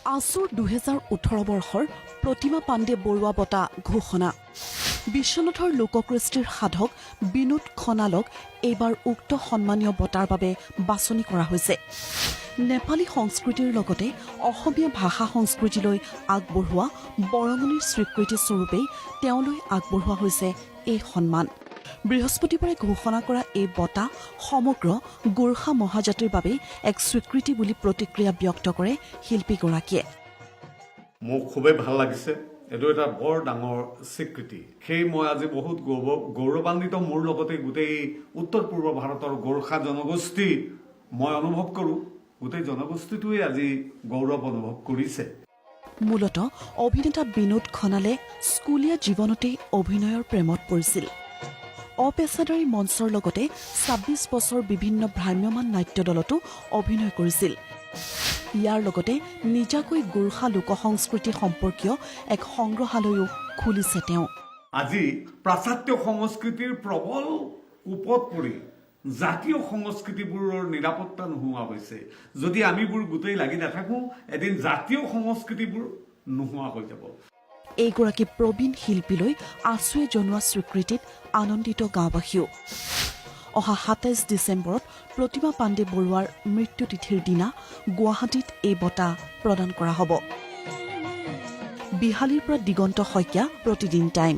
আছুৰ 2018 বৰ্ষৰ প্ৰতিমা পাণ্ডে বৰুৱা বঁটা ঘোষণা। বিশ্বনাথৰ লোককৃষ্টিৰ সাধক বিনোদ খনালক এইবাৰ উক্ত সন্মানীয় বঁটাৰ বাবে বাছনি কৰা হৈছে। নেপালী সংস্কৃতিৰ লগতে অসমীয়া ভাষা সংস্কৃতিলৈ আগবঢ়োৱা বৰঙণিৰ স্বীকৃতি স্বৰূপেই তেওঁলৈ আগবঢ়োৱা হৈছে এই সন্মান। বৃহস্পতিবাৰে ঘোষণা কৰা এই বঁটা সমগ্ৰ গোৰ্খা মহাজাতিৰ বাবে এক স্বীকৃতি বুলি প্ৰতিক্ৰিয়া ব্যক্ত কৰে শিল্পীগৰাকীয়ে। মোক খুবেই ভাল লাগিছে। এইটো এটা বৰ ডাঙৰ স্বীকৃতি। সেই মই আজি বহুত গৌৰৱান্বিত। মোৰ লগতে গোটেই উত্তৰ পূৰ্ব ভাৰতৰ গোৰ্খা জনগোষ্ঠী, মই অনুভৱ কৰোঁ, গোটেই জনগোষ্ঠীটোৱে আজি গৌৰৱ অনুভৱ কৰিছে। মূলতঃ অভিনেতা বিনোদ খনালে স্কুলীয়া জীৱনতেই অভিনয়ৰ প্ৰেমত পৰিছিল। অপেছাদাৰী মঞ্চৰ লগতে 26 বছৰ বিভিন্ন ভ্ৰাম্যমাণ নাট্যদলতো অভিনয় কৰিছিল। ইয়াৰ লগতে নিজাকৈ গোৰ্খা লোকসংস্কৃতি সম্পৰ্কীয় এক সংগ্ৰহালয়ো খুলিছে তেওঁ। আজি পাশ্চাত্য সংস্কৃতিৰ প্ৰবল কোপত পৰি জাতীয় সংস্কৃতিবোৰৰ নিৰাপত্তা নোহোৱা হৈছে। যদি আমিবোৰ গোটেই লাগি নাথাকোঁ, এদিন জাতীয় সংস্কৃতিবোৰ নোহোৱা হৈ যাব। এইগৰাকী প্ৰবীণ শিল্পীলৈ আছুৱে জনোৱা স্বীকৃতিত আনন্দিত গাঁওবাসীও। অহা 27 ডিচেম্বৰত প্ৰতিমা পাণ্ডে বৰুৱাৰ মৃত্যুতিথিৰ দিনা গুৱাহাটীত এই বঁটা প্ৰদান কৰা হ'ব। বিহালীৰ পৰা দিগন্ত শইকীয়া, প্ৰতিদিন টাইম।